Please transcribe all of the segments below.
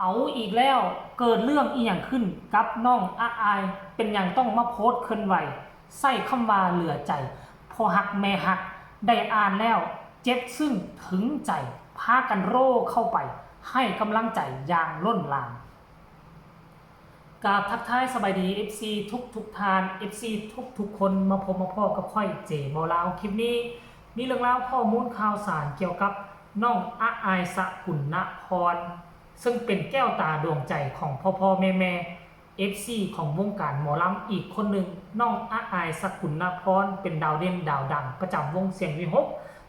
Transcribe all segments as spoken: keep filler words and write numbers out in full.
เอาอีกแล้ว เกิดเรื่องอีหยังขึ้นกับน้องอาอาย เป็นหยังต้องมาโพสต์เคลื่อนไหว ใส่คำว่าเหลือใจ พ่อฮักแม่ฮัก ได้อ่านแล้ว เจ็บซึ้งถึงใจ พากันโร่เข้าไป ให้กำลังใจอย่างล้นหลาม กราบทักทายสบายดี เอฟซี ทุกทุกท่าน เอฟซี ทุกทุกคน มาพบมาพ้อกับข้อย เจ เมาลาว คลิปนี้ มีเรื่องราวข้อมูลข่าวสารเกี่ยวกับน้องอาอาย สกุณณพร ซึ่งเป็นแก้วตาดวงใจของพ่อพ่อแม่แม่ เอฟซี ของวงการหมอลำอีกคนหนึ่ง น้องอาอาย สกุณณพร เป็นดาวเด่นดาวดังประจำวงเสียงวิหก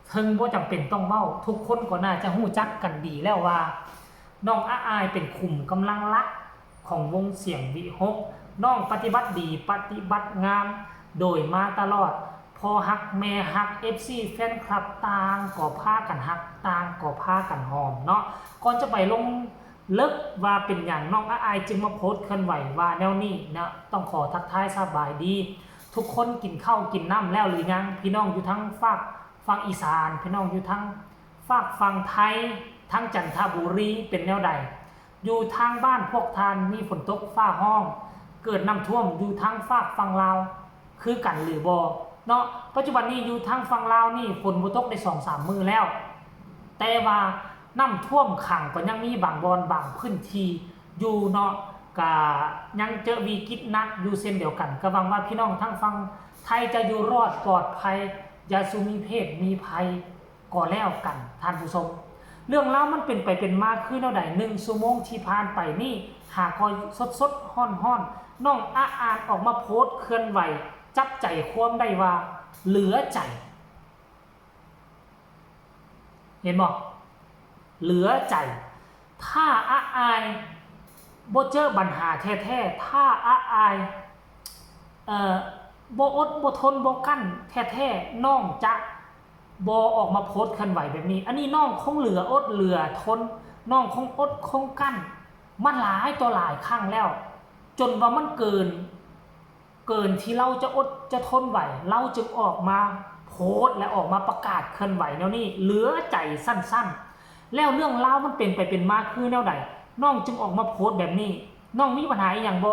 เทิงบ่จำเป็นต้องเว้า ทุกคนก็น่าจะฮู้จักกันดีแล้วว่า น้องอาอายเป็นขุมกำลังหลักของวงเสียงวิหก น้องปฏิบัติดีปฏิบัติงามโดยมาตลอด พ่อฮักแม่ฮัก เอฟซี แฟนคลับต่างก็พากันฮัก ต่างก็พากันหอมเนาะ ก่อนจะไปลงลึกว่าเป็นหยังน้องอาอายจึงมาโพสต์เคลื่อนไหวว่าแนวนี้นะ ต้องขอทักทายสบายดี ทุกคนกินข้าวกินน้ำแล้วหรือยัง พี่น้องอยู่ทั้งฝากฝั่งอีสาน พี่น้องอยู่ทั้งฝากฝั่งไทย ทั้งจันทบุรีเป็นแนวใด อยู่ทางบ้านพวกท่านมีฝนตกฟ้าฮ้อง เกิดน้ำท่วมอยู่ทางฝากฝั่งลาว คือกันหรือบ่เนาะ ปัจจุบันนี้อยู่ทางฝั่งลาวนี่ฝนบ่ตกได้สองสามมื้อแล้ว แต่ว่าน้ำท่วมขังก็ยังมีบางบ่อนบางพื้นที่อยู่เนาะ ก็ยังเจอวิกฤตหนักอยู่เช่นเดียวกัน ก็หวังว่าพี่น้องทางฝั่งไทยจะอยู่รอดปลอดภัย อย่าสู่มีเพศมีภัย ก็แล้วกันท่านผู้ชม เรื่องราวมันเป็นไปเป็นมาคือแนวใด หนึ่งชั่วโมงที่ผ่านไปนี่ หากก็สดๆ ฮ้อนๆ น้องอาอายออกมาโพสต์เคลื่อนไหว จับใจความได้ว่าเหลือใจ เห็นบ่ เหลือใจ ถ้าอาอายบ่เจอปัญหาแท้ๆ ถ้าอาอาย เอ่อ บ่อดบ่ทนบ่กั้นแท้ๆ น้องจะบ่ออกมาโพสต์เคลื่อนไหวแบบนี้ อันนี้น้องคงเหลืออดเหลือทน น้องคงอดคงกั้นมาหลายต่อหลายครั้งแล้ว จนว่ามันเกิน เกินที่เราจะอดจะทนไหว เราจึงออกมาโพสต์และออกมาประกาศเคลื่อนไหวแนวนี้ เหลือใจสั้นๆ แล้วเรื่องราวมันเป็นไปเป็นมาคือแนวใด น้องจึงออกมาโพสต์แบบนี้ น้องมีปัญหาอีหยังบ่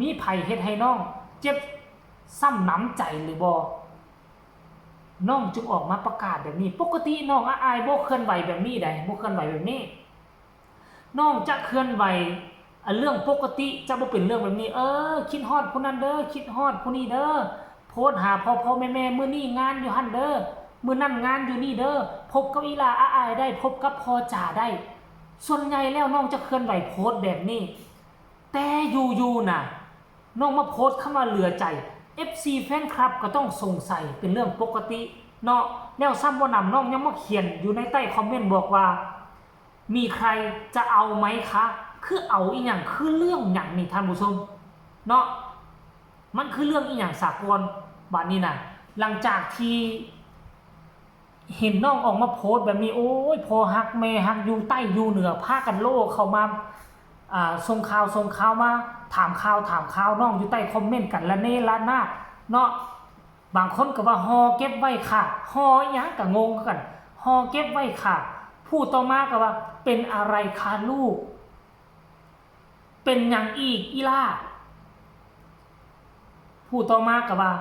มีไผเฮ็ดให้น้องเจ็บช้ำน้ำใจหรือบ่ น้องจึงออกมาประกาศแบบนี้ ปกติน้องอาอายบ่เคลื่อนไหวแบบนี้ใด บ่เคลื่อนไหวแบบนี้ น้องจะเคลื่อนไหว อ่ะ เรื่องปกติจะบ่เป็นเรื่องแบบนี้ เออ คิดฮอดผู้นั้นเด้อ คิดฮอดผู้นี้เด้อ โพสต์หาพ่อพ่อแม่แม่ มื้อนี้งานอยู่หั่นเด้อ มื้อนั้นงานอยู่นี่เด้อ พบกับอีหล่าอาอายได้ พบกับพ่อจ๋าได้ ส่วนใหญ่แล้วน้องจะเคลื่อนไหวโพสต์แบบนี้ แต่อยู่ๆ น่ะ น้องมาโพสต์คำว่าเหลือใจ เอฟซี แฟนคลับก็ต้องสงสัยเป็นเรื่องปกติเนาะ แล้วซ้ำบ่หนำ น้องยังมาเขียนอยู่ในใต้คอมเมนต์บอกว่า มีใครจะเอาไหมคะ คือเอาอีหยัง คือเรื่องหยังนี่ท่านผู้ชม เนาะ มันคือเรื่องอีหยังสากล บาดนี้นะ หลังจากที่เห็นน้องออกมาโพสต์แบบนี้ โอ้ย พ่อฮักแม่ฮัก อยู่ใต้อยู่เหนือ พากันโล่เข้ามา อ่า ส่งข่าว ส่งข่าวมา ถามข่าว ถามข่าว น้องอยู่ใต้คอมเมนต์กันระเนระนาดเนาะ บางคนก็ว่าห่อเก็บไว้ค่ะ ห่อหยังก็งงคือกัน ห่อเก็บไว้ค่ะ ผู้ต่อมาก็ว่า เป็นอะไรคะลูก เป็นหยังอีกอีหล่า ผู้ต่อมาก็ว่า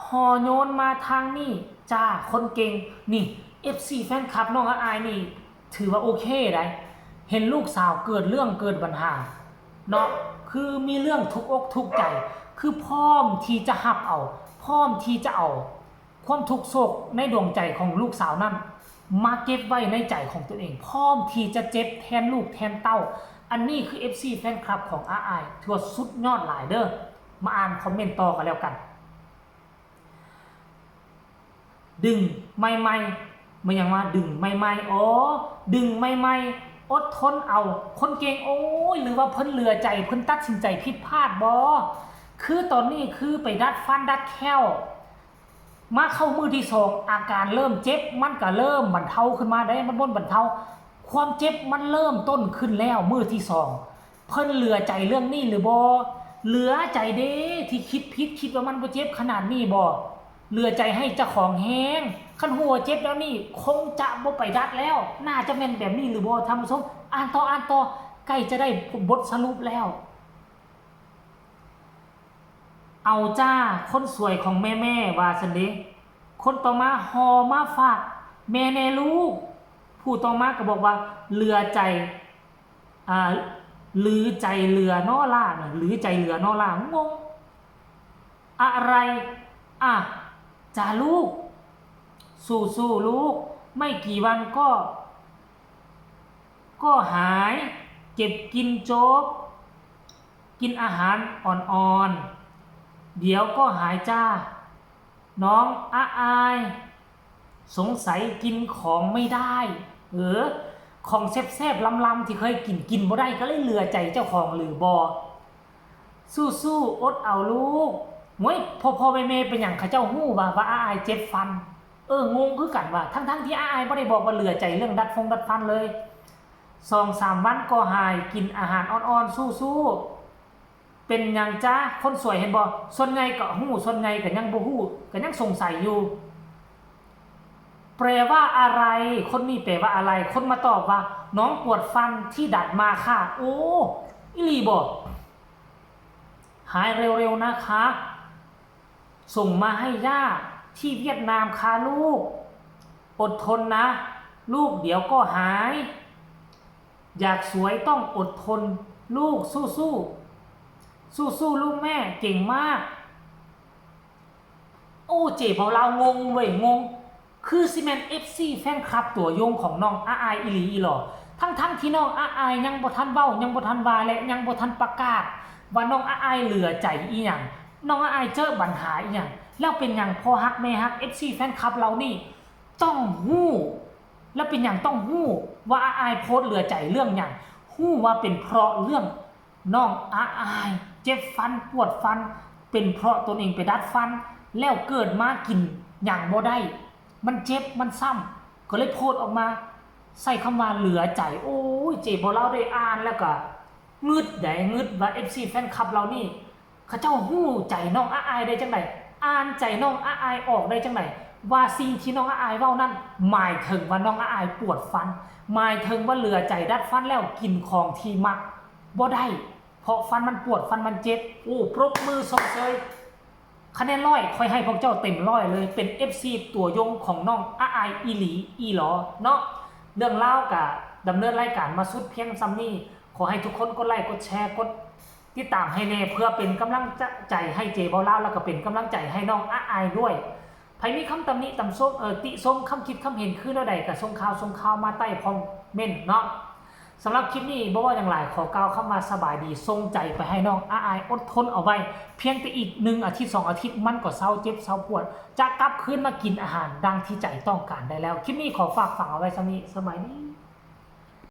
ห่อโยนมาทางนี้จ้า คนเก่ง นี่ เอฟซี แฟนคลับน้องอาอายนี่ ถือว่าโอเคได้ เห็นลูกสาวเกิดเรื่องเกิดปัญหา เนาะ คือมีเรื่องทุกอกทุกใจ คือพร้อมที่จะฮับเอา พร้อมที่จะเอา ความทุกข์โศกในดวงใจของลูกสาวนั้น มาเก็บไว้ในใจของตนเอง พร้อมที่จะเจ็บแทนลูกแทนเต้า อันนี้คือ เอฟซี แฟนคลับของอาอาย ถือว่าสุดยอดหลายเด้อ มาอ่านคอมเมนต์ต่อกันแล้วกัน ดึงใหม่ๆ มันยังว่าดึงใหม่ๆ อ๋อ ดึงใหม่ๆ อดทนเอา คนเก่ง โอ้ย หรือว่าเพิ่นเหลือใจ เพิ่นตัดสินใจผิดพลาดบ่ คือตอนนี้คือไปดัดฟันดัดแข้ว มาเข้ามื้อที่สอง อาการเริ่มเจ็บ มันก็เริ่มบรรเทาขึ้นมาได้ มันบ่บรรเทา ความเจ็บมันเริ่มต้นขึ้นแล้วมื้อที่สอง เพิ่นเหลือใจเรื่องนี้หรือบ่ เหลือใจเด้ที่คิดผิด คิดว่ามันบ่เจ็บขนาดนี้บ่ เหลือใจให้เจ้าของแฮง คันฮู้ว่าเจ็บแล้วนี่ คงจะบ่ไปดัดแล้ว น่าจะแม่นแบบนี้หรือบ่ ท่านผู้ชม อ่านต่อ อ่านต่อ ใกล้จะได้บทสรุปแล้ว เอาจ้า คนสวยของแม่แม่ว่าสันเด คนต่อมาห่อมาฝากแม่แน่ลูก ผู้ต่อมาก็บอกว่าเหลือใจ อ่า หรือใจเหลือน้อล่านะ หรือใจเหลือน้อล่างง อะไร อ่ะ จ้าลูก สู้ๆลูก ไม่กี่วันก็ ก็หาย เก็บกินโจ๊ก กินอาหารอ่อนๆ เดี๋ยวก็หายจ้า น้องอาอาย สงสัยกินของไม่ได้ เออ ของแซ่บๆลำๆที่เคยกิน กินบ่ได้ก็เลยเหลือใจเจ้าของหรือบ่ สู้ๆอดเอาลูก เฮ้ย พ่อๆแม่ๆเป็นหยังเขาเจ้าฮู้ว่า ว่าอาอายเจ็บฟัน เออ งงคือกันว่า ทั้งๆที่อาอายบ่ได้บอกว่าเหลือใจเรื่องดัดฟงดัดฟันเลย สองสามวันก็หาย กินอาหารอ่อนๆ สู้ๆ เป็นหยังจ้า คนสวยเห็นบ่ ส่วนใหญ่ก็ฮู้ ส่วนใหญ่ก็ยังบ่ฮู้ ก็ยังสงสัยอยู่ แปลว่าอะไร คนนี้แปลว่าอะไร คนมาตอบว่า น้องปวดฟันที่ดัดมาค่ะ โอ้ อีหลีบ่ หายเร็วๆนะคะ ส่งมาให้ย่าที่เวียดนามค่ะลูก อดทนนะ ลูกเดี๋ยวก็หาย อยากสวยต้องอดทน ลูกสู้ๆ สู้ๆลูกแม่เก่งมาก โอ้ เจ๊เบาลาวงงเว้ย งง คือสิแม่น เอฟซี แฟนคลับตัวยงของน้องอาอายอีหลีอีหลอ ทั้งๆที่น้องอาอายยังบ่ทันเว้า ยังบ่ทันว่า และยังบ่ทันประกาศ ว่าน้องอาอายเหลือใจอีหยัง น้องอาอายเจอปัญหาอีหยัง แล้วเป็นหยังพ่อฮักแม่ฮัก เอฟซี แฟนคลับเรานี่ ต้องฮู้ แล้วเป็นหยังต้องฮู้ว่าอาอายโพสต์เหลือใจเรื่องหยัง ฮู้ว่าเป็นเพราะเรื่องน้องอาอายเจ็บฟันปวดฟัน เป็นเพราะตนเองไปดัดฟัน แล้วเกิดมากินหยังบ่ได้ มันเจ็บมันซ้ำ ก็เลยโพสต์ออกมา ใส่คำว่าเหลือใจ โอ้ย เจ๊เบาลาวได้อ่านแล้วก็งึดได้ งึดว่า เอฟซี แฟนคลับเรานี่ เขาเจ้าฮู้ใจน้องอาอายได้จังใด อ่านใจน้องอาอายออกได้จังใด ว่าสิ่งที่น้องอาอายเว้านั้น หมายถึงว่าน้องอาอายปวดฟัน หมายถึงว่าเหลือใจดัดฟันแล้วกินของที่มักบ่ได้ เพราะฟันมันปวด ฟันมันเจ็บ โอ้ ปรบมือชมเชย คะแนนร้อย ข้อยให้พวกเจ้าเต็มร้อยเลย เป็น เอฟซี ตัวยงของน้องอาอายอีหลีอีหลอเนาะ เรื่องราวกะดำเนินรายการมาสุดเพียงส่ำนี้ ขอให้ทุกคนกดไลค์ กดแชร์ กดติดตามให้แน่ เพื่อเป็นกำลังใจให้เจ๊เบาลาว แล้วก็เป็นกำลังใจให้น้องอาอายด้วย ไผมีคำตำหนิตำชม เอ่อ ติชม คำคิดคำเห็นคือแนวใด ก็ส่งข่าว ส่งข่าวมาใต้คอมเมนต์เนาะ สำหรับคลิปนี้บ่เว้าหยังหลาย ขอกล่าวคำว่าสบายดี ส่งใจไปให้น้องอาอาย อดทนเอาไว้ เพียงแต่อีกหนึ่งอาทิตย์สองอาทิตย์ มันก็เซาเจ็บเซาปวด จะกลับคืนมากินอาหารดังที่ใจต้องการได้แล้ว คลิปนี้ขอฝากฝังเอาไว้ส่ำนี้ สบายดี